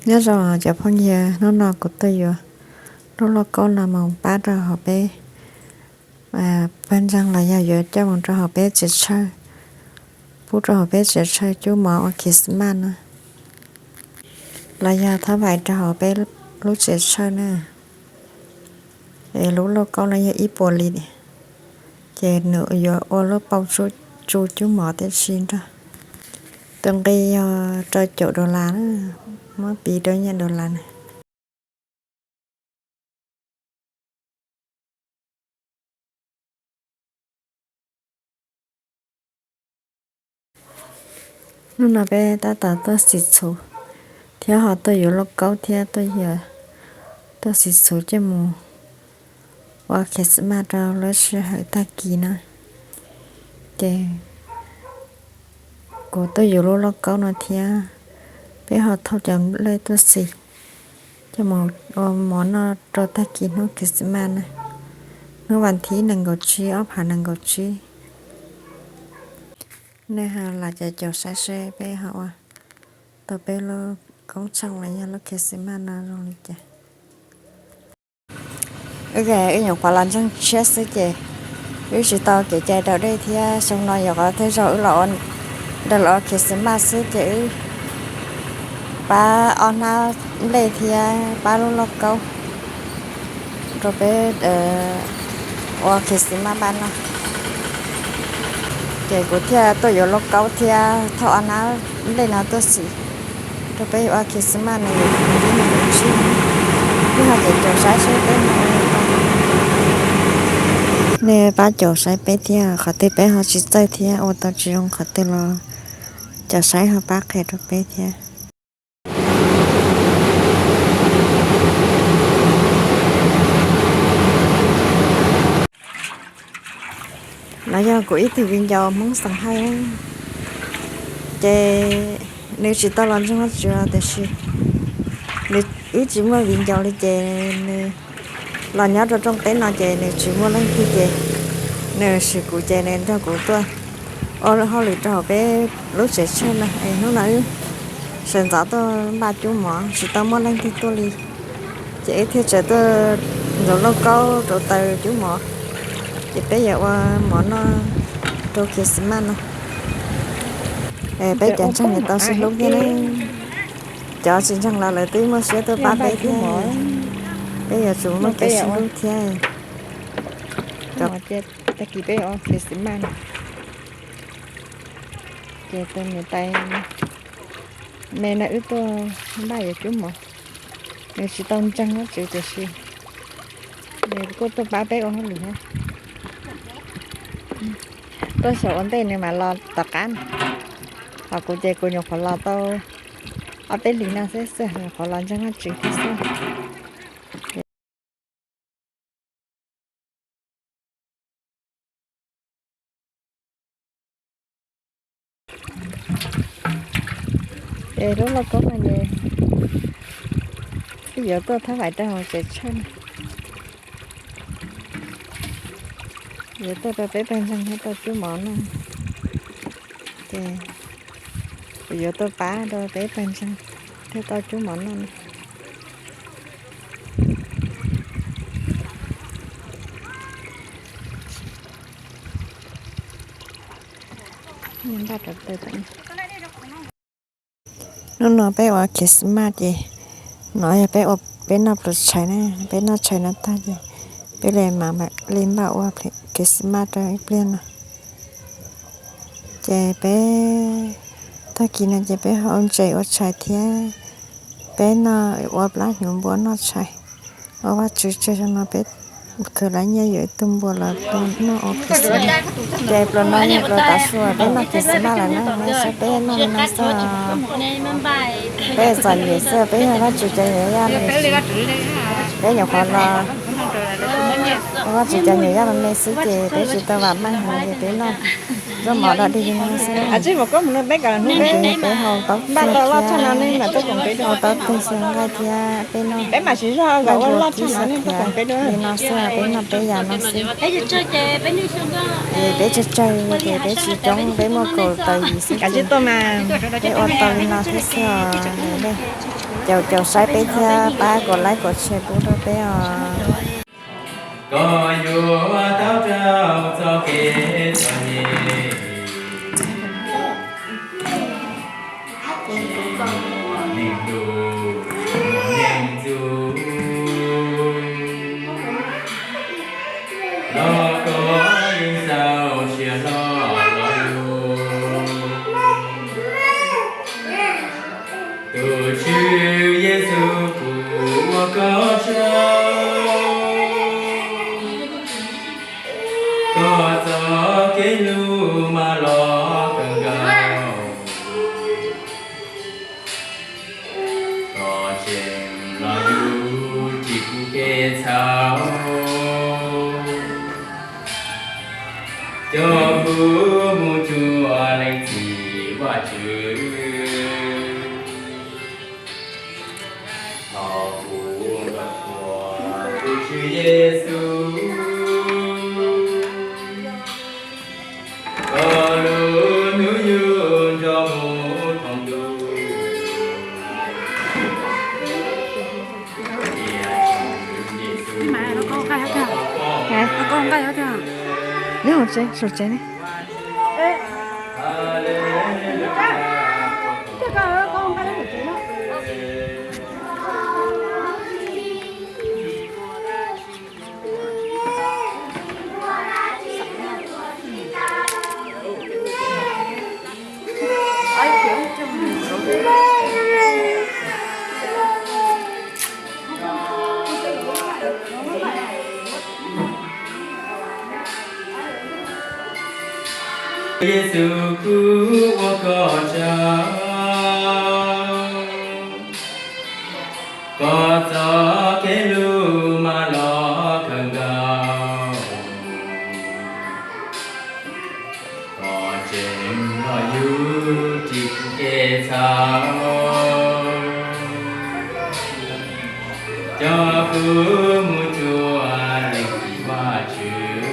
Nyob zoo cov phooj ywg, hnub no kuv tuaj yuav lub lauj kaub no mus pab rau hauv peb pawg ntseeg los yog yuav coj mus rau hauv peb tsev tsawj, pub rau hauv peb tsev tsawj cub mov ua Christmas na, los yog thab vais rau hauv peb lub tsev tsawj na. Es lub lauj kaub no yog ib puas li, ces nws yuav ua lub pauj tsu cub mov tib si nrog. Tus nqi yog rau caum dollar na, muab piv rau nyiaj dollar na. Hnub no peb tab tom tuaj xim txhuv thiab ho tuaj yuav lauj kaub thiab tuaj xim txhuv coj mus ua Christmas rau lub sij hawm tag kis na. Ces kuv tuaj yuav lub lauj kaub no thiab peb ho thauj cov nplej tuaj xim coj mus ua mov noj rau tag kis hnub Christmas na, hnub vas thib nees nkaum tsib ob phav nees nkaum tsib. Nej ho los caum saib seb peb ho ua tau peb lub koob tsheej los yog lub Christmas no zoo li cas. Wb, wb nyuam qhuav los ntseeg tshiab xwb ces wb tsis tau kev cai daus dej thiab xyoo no yog qhov thawj zaug wb los ua, daws los ua Christmas xwb ces wb pab ob hnab nplej thiab pab lub lauj kaub rau peb ua Christmas pab no. Ces kuv thiaj tuaj yuav lauj kaub thiab thauj ob hnab nplej no tuaj xim rau peb ua Christmas no. Yog kuv ib me tus tsib, wb ho caum saib seb peb no, nej pab caum saib peb thiab, qhov twg peb ho tsis txawj thiab ua tau tsis zoo qhov twg los caum saib ho pab qhia rau peb thiab. No yog kuv ib tug viv ncaus Hmoob xeem Haij, ces nws tsis tau los ntseeg Vajtswv tiam sis nws, wb tsis muaj viv ncaus li ces nws los nyob rau rooj teb no ces nws tsis muaj leej twg ces nws swm kuv ces nws nrog kuv tuaj ua hauj lwm rau hauv peb lub tsev tsawj no es hnub no wb sawv ntxov tuaj npaj cub mov tsis tau muaj leej twg tuaj li, ces wb thiaj txawm tuaj ntxuav lauj kaub rau taws cub mov, ces peb yuav ua mov noj rau Christmas no. Peb cov ntseeg nws tau sib hlub thiab ne, cov tsis ntseeg los lawv twb muaj siab tuaj pab peb thiab, peb yuav tsum muaj kev sib hlub thiab. Tag kis peb ua Christmas no, ces tus niam tais me no wb tuaj npaj yuav cub mov, nws tsis tau ntseeg Vajtswv tiam sis nws kuj tuaj pab peb ua hauj lwm thiab. Tuaj xyaum ua ntej nws mam los tom qab no, ho kuv ces kuv nyuam qhuav los tau ob peb hlis no xwb xwb, nyuam qhuav los ntseeg Vajtswv thiab xwb. Es lub lauj kaub no ces wb yuav tuaj thab vais rau hauv tsev tsawj no, yuav tuaj rau peb pawg ntseeg thiaj tau cub mov noj, ces kuv yuav tuaj pab rau peb pawg ntseeg thiaj tau cub mov noj no. Hnub no peb ua Christmas ces no yog peb ua, peb noj pluas tshais na, peb noj tshais no tag ces peb li mam li npaj ua Christmas rau ib pliag no. Ces peb tag kis no ces peb ho ua ntses ua tshais thiab peb noj ua plab hnyuv npua noj tshais. Ua Vajtswv tsaug, xyoo no peb khwv lawv nyiaj yuav ib tug npua los noj ua Christmas. Ces pluas no yog pluas tav su peb noj Christmas lawm na, no xwb peb noj li no xwb. Peb txom nyem xwb, peb yog Vajtswv cov nyuam yaj me, peb nyuam qhuav los, Vajtswv cov nyuam yaj me me xwb ces peb tsis tau vam meej heev ces peb noj Zaub mov dog dig li no xwb. Peb haus tau tiag thiab, haus tau tiag xwb nqaij thiab peb noj. Peb mas tsis zog, nqaij ua loj tshaj no ne, li no xwb, peb noj peb yam no xwb. Ces peb tsawg tsawg ces peb tsis coob, peb muaj kaum tawm yim xwb ces peb ua tau li no thiab xwb os. Caum caum saib peb thiab pab kom like kom share pub rau peb os. Koj yuav tau rau txoj kev txom nyem, tsis muaj neeg hlub, muaj neeg ntxub. Los koj yeej xaus siab hlo los lug. Tus Tswv Yexus kuv ua koj tsaug, koj txoj kev hlub mas loj kawg nkaus. Koj tseem los yug ris kuv kev txhaum, coj kuv mus cuag leej txiv Vajtswv. Thov kuv nrog koj tus Tswv Yexus, koj lub hnub yug nrog mus thooj ntuj. Neb hauv tsev, saum tsev ne. Yexus kuv ua koj tsaug, koj txoj kev hlub mas loj kawg nkaus. Koj tseem los yug ris kuv kev txhaum, coj kuv mus cuag leej txiv Vajtswv.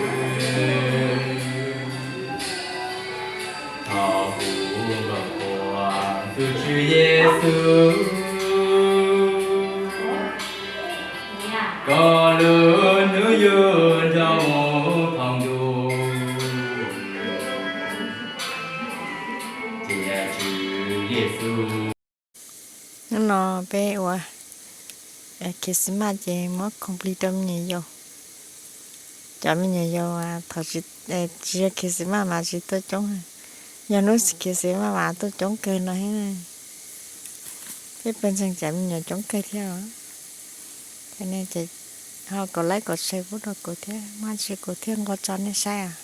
Thov kuv nrog koj tus Tswv Yexus, koj lub hnub yug nrog mus thooj ntuj. Hnub no peb ua Christmas ces muab khoom plig rau me nyuam yaus. Cov me nyuam yaus thaum tsis yog Christmas mas tsis tuaj coob, yog hnub Christmas mas tuaj coob kawg no thiab. Peb pawg ntseeg cov me nyuam coob kawg thiab os. Ces nej ho kom like kom share pub rau kuv thiab, muaj tsi kuv thiaj nqua tso nej saib os.